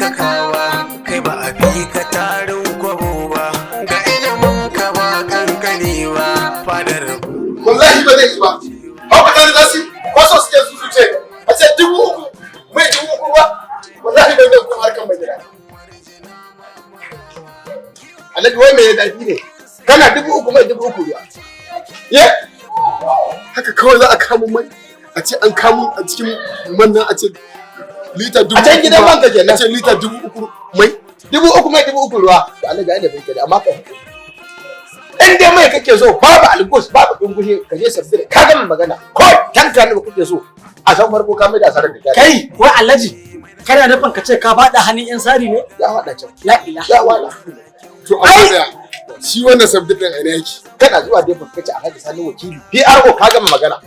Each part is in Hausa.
haskakawa, kai ba a fi ka tarin kwabo ba, ga ilimin ka ba kankani ba, fadar Wallahi ba zai yi ba. Hau ka za su ko so suke su ce a ce 3000 mai, 3000 ba. Wallahi bai da kuma harkan mai gida. Alhaji, wai me ya zafi ne? Kana 3000 mai, 3000 ruwa. Ye, haka kawai za a kamo mai, a ce an kamo a cikin man nan, a ce lita 3000. A can gidan man ka kenan. A ce lita 3000 mai. 3000 mai, 3000 ruwa. To Allah ga da bai kare, amma kai in dai mai kake so, babu algus, babu dungushe, ka je Sabdir, ka gama magana. Ko tanka ne kuke so a san farko, ka mai da asarar da kai. Kai, wai Alhaji, kana nufin ka ce ka faɗa hannun 'yan sari ne? Ya wada can. La ilaha. Ya wada. To amma tsaya, shi wannan Sabdir din a ina yake? Kana zuwa dai kace Alhaji Sani Wakili PRO, ka gama magana.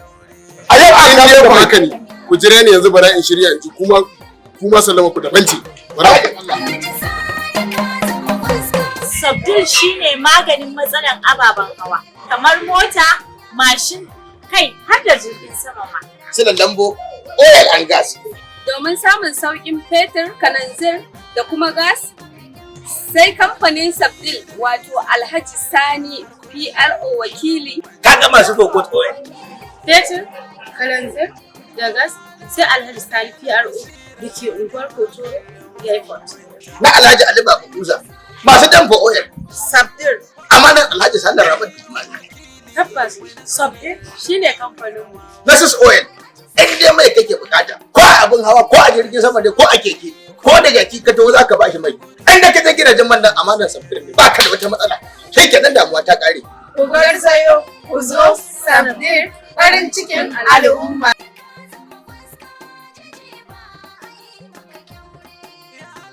A yau an In gama dai da ba mai. haka ne, ku jira ni yanzu, bara in shirya in ji kuma sallama ku daban ce. Bara Allah. Sabdil shine maganin matsalan ababen hawa kamar mota, mashin, kai har da jirgin sama ma. Silan Lambo Oil and Gas. Domin samun sauƙin fetur, kananzir da kuma gas, sai kamfanin Sabdil, wato Alhaji Sani PRO Wakili. Ka ga masu Fokot Oil. Fetur, kalanzir da gas, sai Alhaji Sani PRO da ke unguwar Hotoro Airport. Na Alhaji Ali Baba Musa, masu Damfa Oil. Sabdir. Amanan Alhaji Sallar Rabat. Tabbas Sabdir shine kamfaninmu. Nasus Oil, in dai mai kake bukata, ko a abin hawa, ko a jirgin sama ne, ko a keke, ko da jaki ka taho, zaka bashi mai. In da ka je gidajen man nan, amanar Sabdir ne, ba ka da wata matsala. Sai kenan, damuwa ta kare. Ku garzayo, ku zo Sabdir, farin cikin al'umma.